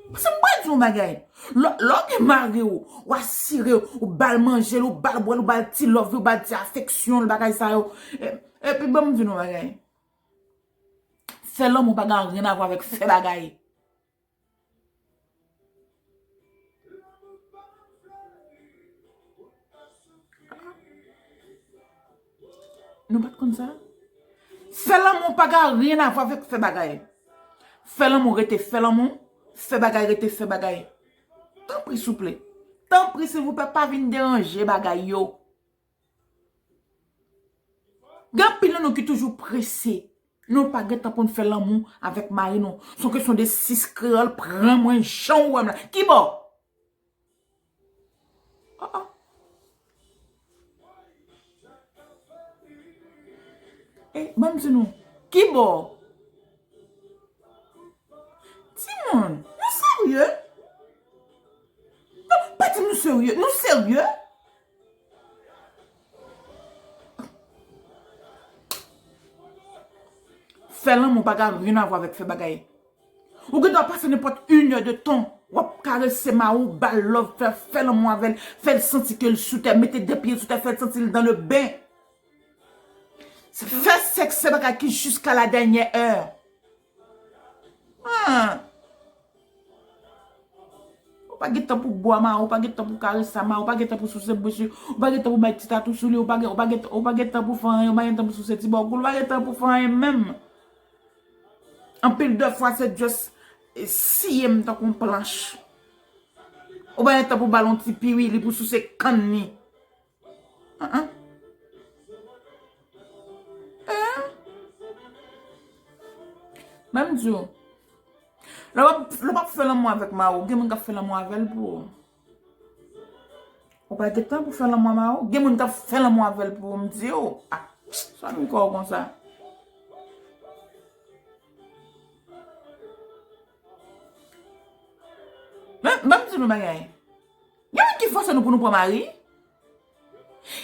Paske m pral di w yon bagay. Lè, lè w gen mari w, w asire w, ou ba l manje l, ou ba l bwè l, ou ba l ti love li, ou ba l ti afeksyon l, bagay sa yo. E, epi ban m di nou yon bagay. Fè lanmou pa gen anyen a vwa avèk fè bagay. Nou pa t konn sa? Fè lanmou pa gen anyen a vwa avèk fè bagay. Fè lanmou rete fè lanmou, fè bagay rete fè bagay. Tanpri, souple. Tanpri, silvouplè, pa vin deranje bagay yo. Gen anpil nan nou ki toujou prese. Nou pa gen tan pou n fè lanmou avèk mari nou. Se yon kesyon de sis kreyòl, pran mwen jan w wè m la. Kibò? Oh, oh. E, ban m di nou. Kibò? Timoun, nou serye? Non, pa di m nou serye. Nou serye? Fè lanmou pa gen anyen a vwa avèk fè bagay. Ou gen dwa pase nenpòt inè de tan, w ap karese mari w, ba l love, fè, fè lanmou avè l, fè l santi ke l sou tè, mete de pye sou tè, fè l santi l dans le bain. Fè sèks se bagay ki jiska la dènyè è. Ah. Ou pa gen tan pou bwa mari w, ou pa gen tan pou karese mari w, ou pa gen tan pou souse bouch li, ou pa gen tan pou bay ti tatou sou li, ou pa gen, ou pa gen, ou pa gen tan pou fè anyen, ou pa gen tan pou souse ti bò kou l, ou pa gen tan pou fè anyen menm. Anpil de fwa, se just, eh, siye m tankou yon planch. Ou pa gen tan pou ba l yon ti piwili pou souse kann li. An, an. An? Ban m di w. Lè w ap, lè w ap fè lanmou avèk mari w, gen moun k ap fè lanmou avè l pou ou. Ou pa gen tan pou fè lanmou a mari w. Gen moun k ap fè lanmou avè l pou ou, m di w. Ah, sa nou kò w konsa. Men, ban m di nou bagay. Gen moun ki fòse nou pou nou pran mari.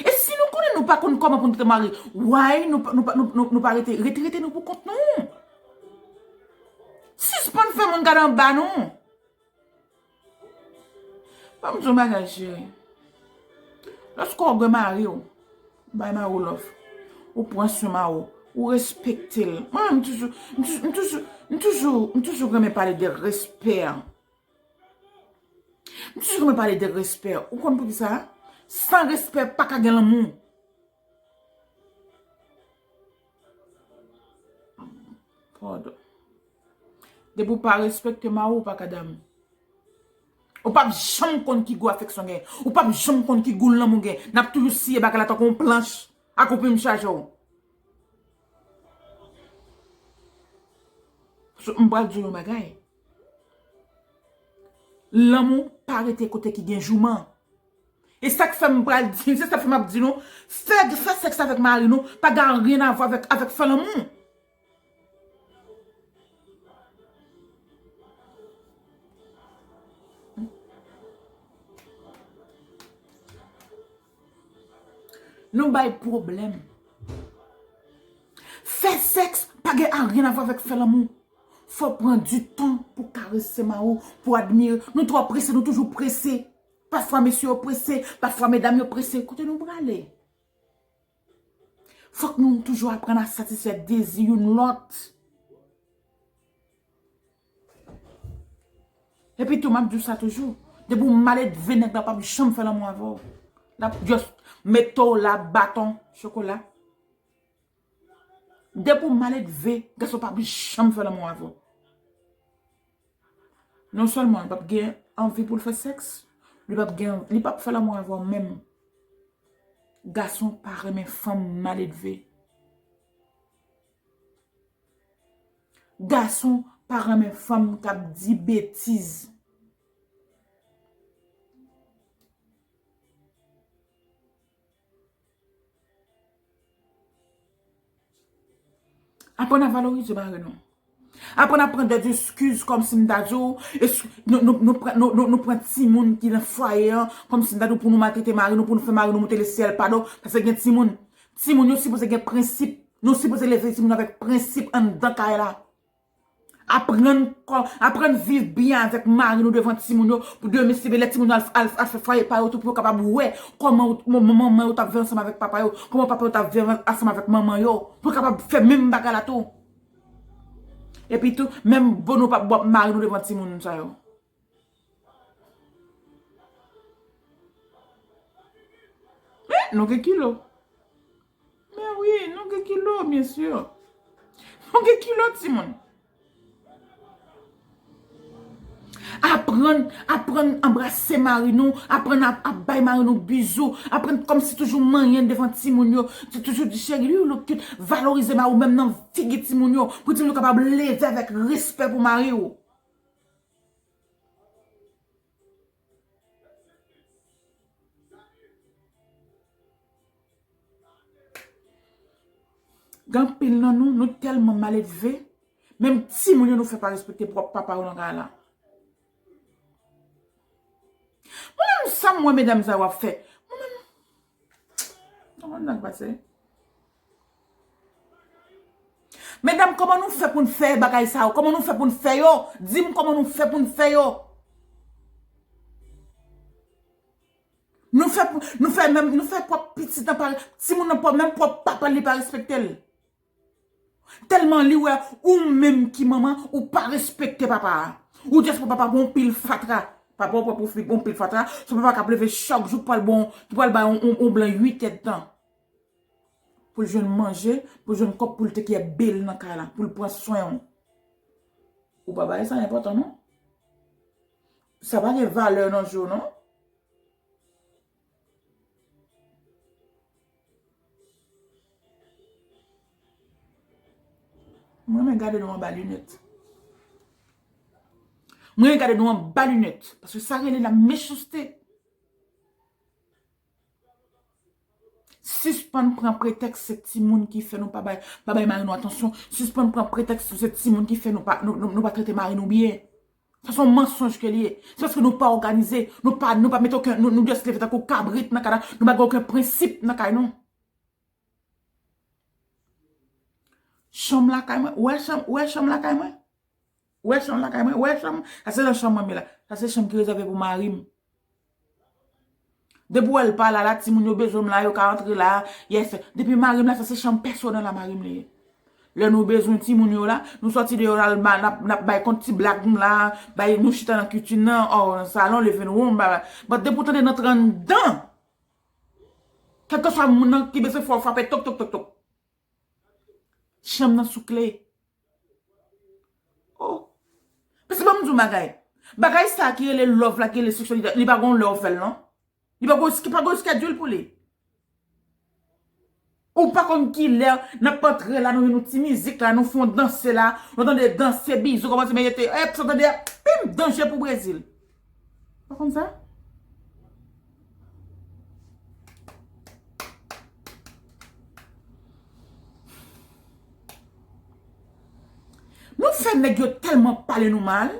E si nou konnen nou pa konn kòman pou nou trete mari, why nou, pa- nou, pa- nou, nou, nou pa rete, rete, rete nou pou kont nou? Sispann fè moun gade anba nou. Ban m di w yon bagay, cheri. Lòske w gen mari w, bay mari w love. Ou pran swen mari w, ou respekte l. Mwen menm, m toujou, m toujou, m toujou, m toujou, m toujou renmen pale de respè. M toujou renmen pale de respè. Ou konn poukisa? San respè, pa ka gen lanmou. Pardon. Depi w pa respekte mari w, ou pa ka damou. Ou p ap janm konn ki gou afeksyon gen. Ou p ap janm konn ki gou lanmou gen. N ap toujou siye bagay la tankou yon planch ak yon plim chaje w. So, m pral di w yon bagay. Lanmou pa rete kote ki gen jouman. E sa k fè m pral di, se sa k fè m ap di nou, fè, fè sèks avèk mari nou, pa gen anyen a vwa avèk, avèk fè lanmou. Nou bay pwoblèm. Fè sèks pa gen anyen a vwa avèk fè lanmou. Fò w pran di tan pou karese mari w, pou admire. Nou twò prese, nou toujou prese. Pafwa mesye yo prese, pafwa medam yo prese. Kote nou prale? Fòk nou toujou aprann a satisfè dezi youn lòt. Epi tou, m ap di w sa toujou. Depi w maledve, nèg la p ap janm fè lanmou avè w. L ap just mete w la baton chokola. Depi w maledve, gason p ap janm fè lanmou avè w. Non sèlman li p ap gen anvi pou l fè sèks, li p ap gen, li p ap fè lanmou avè w menm. Gason pa renmen fanm maledve. Gason pa renmen fanm k ap di betiz. Aprann a valorize mari nou. Aprann a pran dèzeskiz kòmsi m ta di w, es-, nou, nou, nou pran, nou, nou, nou pran timoun ki nan fwaye an kòmsi m ta di w pou nou maltrete mari nou, pou nou fè mari nou moute lesyèl pa do, paske gen timoun. Timoun yo sipoze gen prensip. Nou sipoze leve timoun avèk prensip anndan kay la. Aprann kò, aprann viv byen avèk mari nou devan timoun yo, pou demen si lè timoun yo al, al, al fè fwaye pa yo tou, pou yo kapab wè kòman ou, man-, manman yo t ap viv ansanm avèk papa yo, kòman papa yo t ap viv ansanm avèk manman yo, pou yo kapab fè menm bagay la tou. Epi tou, menm bon nou p ap bwè mari nou devan timoun sa yo. Men, nou gen kilo. Men wi, nou gen kilo, mesye. Nou gen kilo, timoun. Aprann, aprann anbrase mari nou, aprann ap, ap bay mari nou bizou, aprann kòmsi toujou manyen devan timoun yo, se toujou di cheri, you look cute, valorize mari w menm nan figi timoun yo, pou timoun yo kapab leve avèk respè pou mari w. Gen anpil nan nou, nou tèlman maledve, menm timoun yo nou fè pa respekte pwòp papa yo nan kay la. Mwen menm, sa m wè medam sa yo ap fè. Mwen menm, kòman nèg pase? Medam, kòman nou fè pou n fè bagay sa yo? Kòman nou fè pou n fè yo? Di m kòman nou fè pou n fè yo? Nou fè, nou fè menm, nou fè pwòp pitit nan pa, timoun nan pwòp, menm pwòp papa li pa respekte l. Tèlman li wè ou menm ki manman, ou pa respekte papa a. Ou just pou papa bon pil fatra. Papa ou pran pou fi bon pil fatra. Se papa k ap leve chak jou pou al bon, pou al bay on, on, on blan uit èdtan. Pou l jwenn manje, pou l jwenn kòb pou l te kye bel nan kay la, pou l pran swen w. Ou pa bay sa enpòtan non. Sa pa gen valè nan je w non. Mwen renmen gade nou anba linèt. Mwen renmen gade nou anba linèt. Paske sa rele la mechanste. Sispann pran pretèks se timoun ki fè nou pa bay, pa bay mari nou atansyon. Sispann pran pretèks se timoun ki fè nou pa, nou, nou, nou pa trete mari nou byen. Sa se yon mansonj ke li ye. Se paske nou pa òganize, nou pa, nou pa mete okenn, nou, nou just leve tankou kabrit nan kay la, nou pa gen okenn prensip nan kay nou. Chanm lakay mwen, ou wè chanm, ou wè chanm lakay mwen? Ou wè chanm lakay mwen? Ou wè chanm? Sa se nan chanm mwen m ye la. Sa se chanm ki rezève pou mari m. Depi w wè l pa la, la, timoun yo bezwen m la, yo ka antre la. Yes. Depi mari m la, sa se chanm pèsonèl a mari m li ye. Lè nou bezwen timoun yo la, nou sòti deyò la, n ap, n ap bay kont ti blag nou la, bay, nou chita nan kichen nan, ò, nan salon, leve nou won, ba, ba. But depi w tande n antre anndan, kèlkeswa moun nan ki bezwen fè w frape, tok, tok, tok, tok. Chanm nan sou kle. Oh. Paske ban m di w bagay. Bagay sa ki rele love la, ki rele seksyalite, li pa gon lè w fè l non. Li pa gon, pa gon schedule pou li. Ou pa konn kilè n ap antre la, nou jwenn yon ti mizik la, nou fè yon danse la, nou tande danse, bizou kòmanse mete, èp, sa tande, pim, danje pou Brezil. Pa konn sa? Nou fè nèg yo tèlman pale nou mal.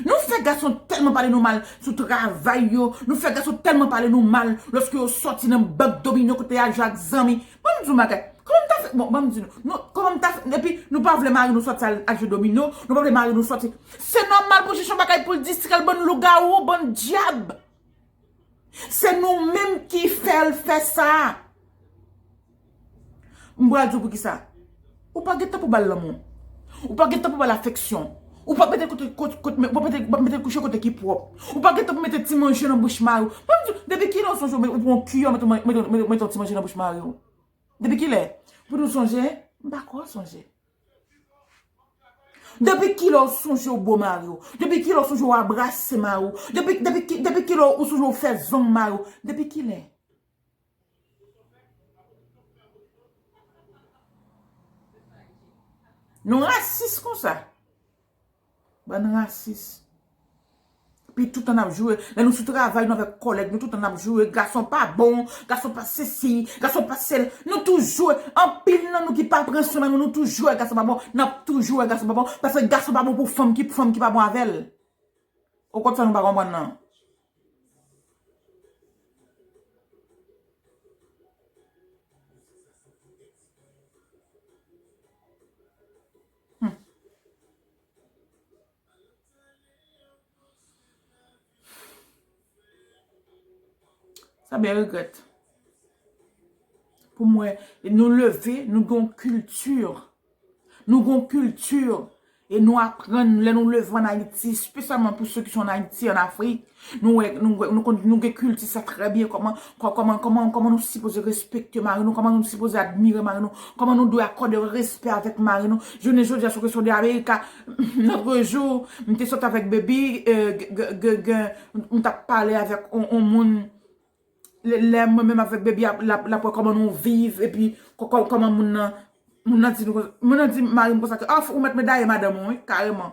Nou fè gason tèlman pale nou mal sou travay yo. Nou fè gason tèlman pale nou mal lòske yo sòti nan bank domino kote y al jwe ak zanmi. Ban m di w bagay. Kòman m ta Bon, ban m di nou. Nou, kòman m ta fè, epi nou pa vle mari nou sòti al, al jwe domino, nou pa vle mari nou sòti. Se nòmal pou chèche yon bagay pou l distrè l, bann lougawou, bann dyab. Se nou menm ki fè l fè sa. M pral di w poukisa. Ou pa gen tan pou ba l lanmou. Ou pa gen tan pou ba l afeksyon. Ou pa mete kote, kote, kote, ou pa mete, ou pa mete kouche kote ki pwòp. Ou pa gen tan pou mete ti manje nan bouch mari w. Ban m di w, depi kilè w sonje w met, ou pran yon kiyè, mete, mete, mete, mete yon ti manje nan bouch mari w? Depi kilè? Pou nou sonje, m pa kwè w sonje. Depi kilè w sonje w bo mari w? Depi kilè w sonje w abrase mari w? Depi, depi, ki- depi kilè w sonje w fè zong mari w? Depi kilè? Nou rasis konsa. Bann rasis. Epi toutan n ap joure. Lè nou sou travay, nou avèk kòlèg nou, toutan n ap joure. Gason pa bon, gason pa sesi, gason pa sel. Nou toujou, anpil nan nou ki pa pran swen mari nou, nou toujou wè gason pa bon. N ap toujou wè gason pa bon. Paske gason pa bon pou fanm ki, fanm ki pa bon avè l. Ou konn sa nou pa konprann nan? Hmm. Sa byen regrèt. Pou mwen, nou leve, nou gen yon kilti. Nou gen yon kilti. E nou aprann, lè nou leve ann Ayiti, espesyalman pou sou ki sou ann Ayiti, ann Afrik, nou wè, nou, wè- nou, konn- nou gen kilti sa trè byen, kòman, kò- kòman, kòman, kòman nou sipoze respekte mari nou, kòman nou sipoze admire mari nou, kòman nou dwe akòde respè avèk mari nou. Jounen jodi a, sou kesyon de Amerika, lòtrejou, m te sot avèk Baby, eh, g- g- g- g- m t ap pale avèk on, on moun, lè, lè mwen menm avèk Baby ap, l ap, l ap wè kòman nou viv, epi kò- kò- kòman moun nan, moun nan di nou, moun nan di mari m konsa ke, ah, ou mèt medaye madanm ou, wi, kareman.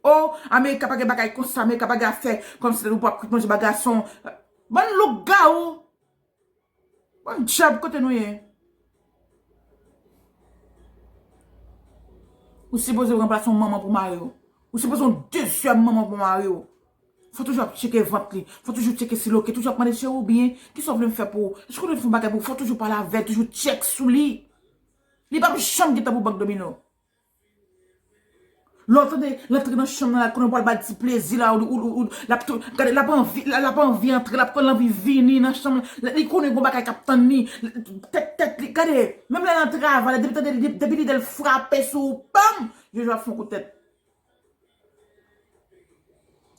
Oh, Amerika pa gen bagay konsa, Amerika pa gen afè, kòmsi ou p ap kwit manje ba gason. Bann lougawou. Bann dyab kote nou ye. Ou sipoze ranplase yon manman pou mari w. Ou sipoze yon dezyèm manman pou mari w. Fò toujou ap tcheke vant li. Fò toujou tcheke si l oke. Toujou ap mande cheri ou byen. Kisa w vle m fè pou ou? Èske w vle m fè yon bagay pou ou? Fò toujou pale avè l. Toujou tchèk sou li. Li p ap janm gen tan pou bank domino. Lè w tande l antre nan chanm nan la, konnen pral ba l ti plezi la, ou, ou, ou, ou, l ap tou, gade, l ap anvi, l ap anvi antre, l ap konn anvi vini nan chanm nan, li konnen gon bagay k ap tann li, tèt, tèt li, gade, menm lè l nan travay la, depi tande, depi, depi lide l frape sou ou, pam! Jojo ap fè yon kout tèt.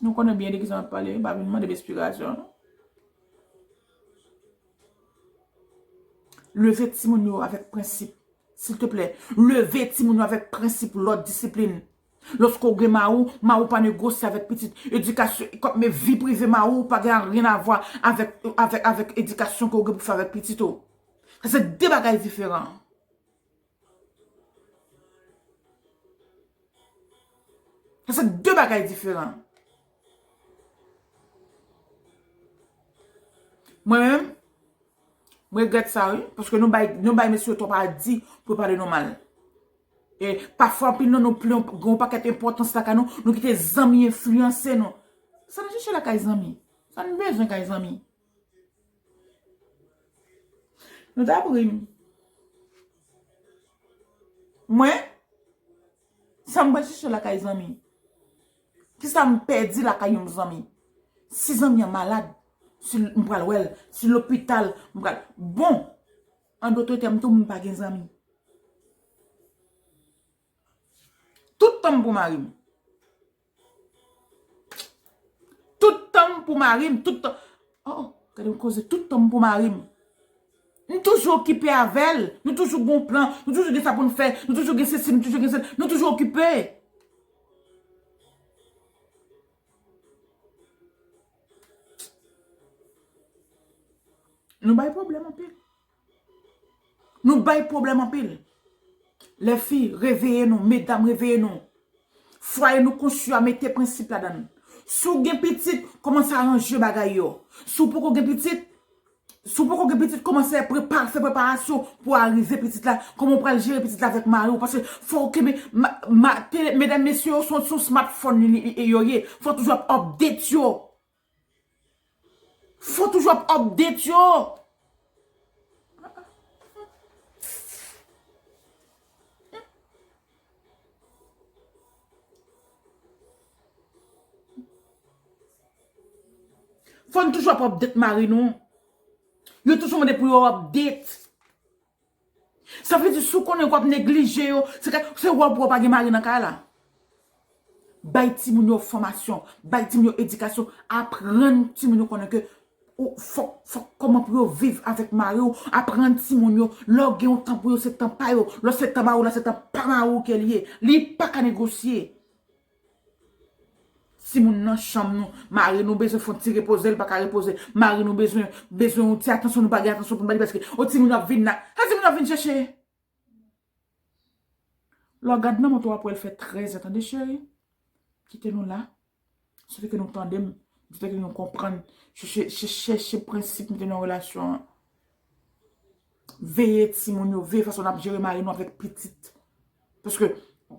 Nou konnen byen de kisa m ap pale, pa vin mande m esplikasyon, non. Leve timoun yo avèk prensip. Silteplè, leve timoun yo avèk prensip, lòd, disiplin. Lòske w gen mari w, mari w pa negosye avèk pitit. Edikasyon, kòm, men vi prive mari w pa gen anyen a vwa avèk, avèk, avèk edikasyon ke w gen pou fè avèk pitit ou. Sa se de bagay diferan. Sa se de bagay diferan. Mwen menm, m regrèt sa, wi, paske nou bay, nou bay mesye yo twòp adi pou yo pale nou mal. E pafwa, anpil nan nou pran yon pakèt enpòtans lakay nou, nou kite zanmi enfliyanse nou. Sa n chèche lakay zanmi? Sa n bezwen kay zanmi? Nou t ap ri m. Mwen, sa m pral chèche lakay zanmi? Kisa m pèdi lakay yon zanmi? Si zanmi an malad, si m pral wè l, si lopital, m pral. Bon, an dòt tèm tou, m pa gen zanmi. Tout tan m pou mari m. Tout tan m pou mari m, tout tan. Oh, oh, gade m koze, tout tan m pou mari m. Nou toujou okipe avè l, nou toujou gon plan, nou toujou gen sa pou n fè, nou toujou gen sesi, nou toujou gen sesi, nou toujou okipe. Nou bay pwoblèm anpil. Nou bay pwoblèm anpil. Lèfi, reveye nou, medam, reveye nou. Fwaye nou konstwi a, mete prensip ladan l. Si w gen pitit, kòmanse aranje bagay yo. Si w poko gen pitit, si w poko gen pitit, kòmanse prepa-, fè preparasyon pou arive pitit la. Kòman w pral jere pitit la avèk mari w? Paske fò w kenbe, ma, ma, tele-, medam, mesye yo, se yon, se yon smartphone li, li, yo ye. Fò w toujou ap update yo. Fò toujou ap update yo. Fò n toujou ap update mari nou. Yo toujou mande pou yo update. Sa vle di, si w konnen w ap neglije yo, se ka, se wè w pou w pa gen mari nan kay la. Bay timoun yo fòmasyon, bay timoun yo edikasyon, aprann timoun yo konnen ke ou, fòk, fòk kòman pou yo viv avèk mari w, aprann timoun yo, lè w gen yon tan pou yo, se tan pa yo, lè se tan mari w la, se tan pa mari w ke li ye, li pa ka negosye. Timoun nan chanm nou, mari nou bezwen fè yon ti repoze, li pa ka repoze, mari nou bezwen, bezwen yon ti atansyon, nou pa gen atansyon pou n ba li, paske, o, timoun ap vin la, sa timoun ap vin chèche. Lè w gad nan mont ou, w ap wè l fè trèz an, tande cheri. Kite nou la. Swete ke nou tande m, swete ke nou konprann. Chèche, chèche, chèche prensip mete nan relasyon an. Veye timoun yo, veye fason n ap jere mari nou avèk pitit. Paske,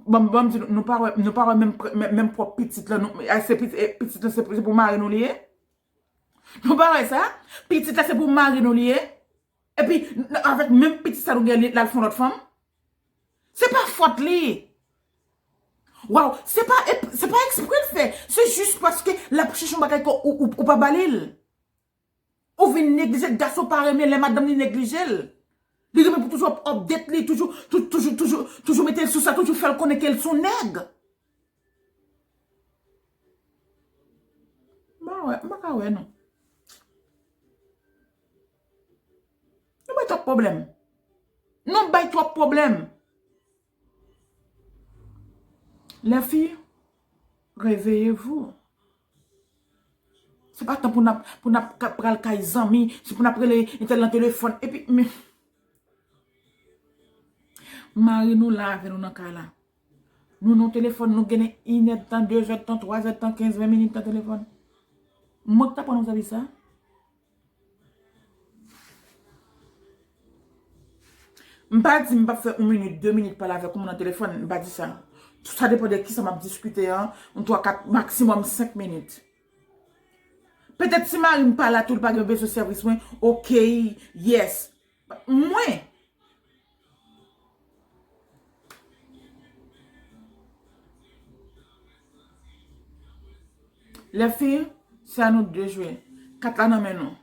ban m, ban m di nou, nou pa wè, nou pa wè menm, menm, menm pwòp pitit lan, nou, a, se pitit, e, pitit lan, se, se pou mari nou li ye? Nou pa wè sa? Pitit la, se pou mari nou li ye? Epi, n-, avèk menm pitit sa nou gen, li, l al fè yon lòt fanm? Se pa fòt li. Waw, se pa, se pa ekspre l fè. Se jis paske l ap chèche yon bagay ke ou, ou, ou pa ba li l. Ou vin neglije, gason pa renmen lè madanm li neglije l. Li renmen pou toujou ap update li, toujou, tou-, toujou, toujou, toujou mete l sou sa, toujou fè l konnen ke l se yon nèg. M pa wè, m pa ka wè non. Nou bay twòp pwoblèm. Nou bay twòp pwoblèm. Les filles, réveillez-vous. Se pa tan pou n ap, pou n ap ka-, pral kay zanmi, se pou n ap rele entèl nan telefòn. Epi, men, mari nou la avè nou nan kay la. Nou nan telefòn, nou gen inèdtan, dezèdtan, twazèdtan, kenz, ven minit nan telefòn. Mwen ki t aprann nou sèvis sa. M pa di m p ap fè yon minit, de minit pale avèk yon moun nan telefòn, m pa di sa. Sa depann de kisa m ap diskite an, yon twa, kat, maksimòm senk minit. Petèt si mari m pa la tou, li pa gen bezwen sèvis mwen, ok, yes. Mwen, les filles, se a nou de jwe. Kat la nan men nou.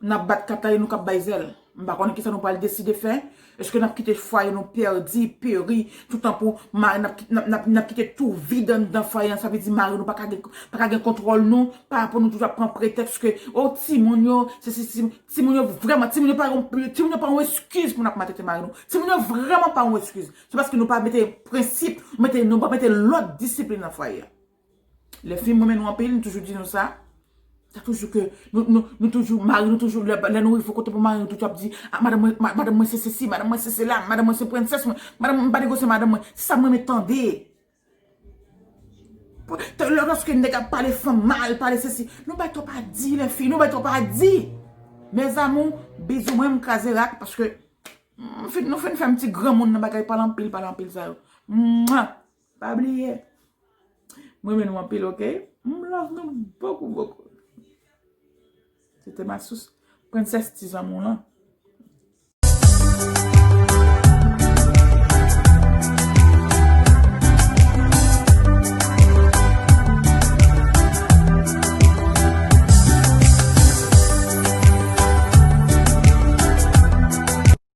N ap bat kat la e nou k ap bay zèl. M pa konnen kisa nou pral deside fè. Èske n ap kite fwaye nou pèdi, peri, toutan pou ma-, n ap ki-, n ap, n ap, n ap kite tou vid anndan fwaye an, sa vle di mari nou pa ka gen, pa ka gen kontwòl nou, pa rapò nou toujou ap pran pretèks ke, o, timoun yo, se, se, se, timoun yo vrèman, timoun yo pa yon, timoun yo pa yon eskiz pou n ap maltrete mari nou. Timoun yo vrèman pa yon eskiz. Se paske nou pa mete prensip, nou mete, nou pa mete lòd, disiplin nan fwaye a. Les filles, m renmen nou anpil, m toujou di nou sa. Sa toujou ke nou, nou, nou toujou, mari nou toujou, lè, lè nou rive kote pou mari nou, toujou ap di, "Ah, madanm mwen, ma-, madanm mwen se sesi, madanm mwen se sela, madanm mwen se prensès mwen, madanm mwen, m pa negosye madanm mwen." Se sa m renmen tande. Pou, te, lè, lòske nèg ap pale fanm mal, pale sesi, nou bay twòp a di, les filles, nou bay twòp a di. Mes amours, bizou, mwen, m kraze rak, paske, m fin, nou fin fè m ti granmoun nan bagay pale anpil, pale anpil sa yo. Mwa! Pa bliye. Mwen renmen nou anpil, ok? M love nou bokou, bokou. Se te masous. Prensès ti zanmi w lan.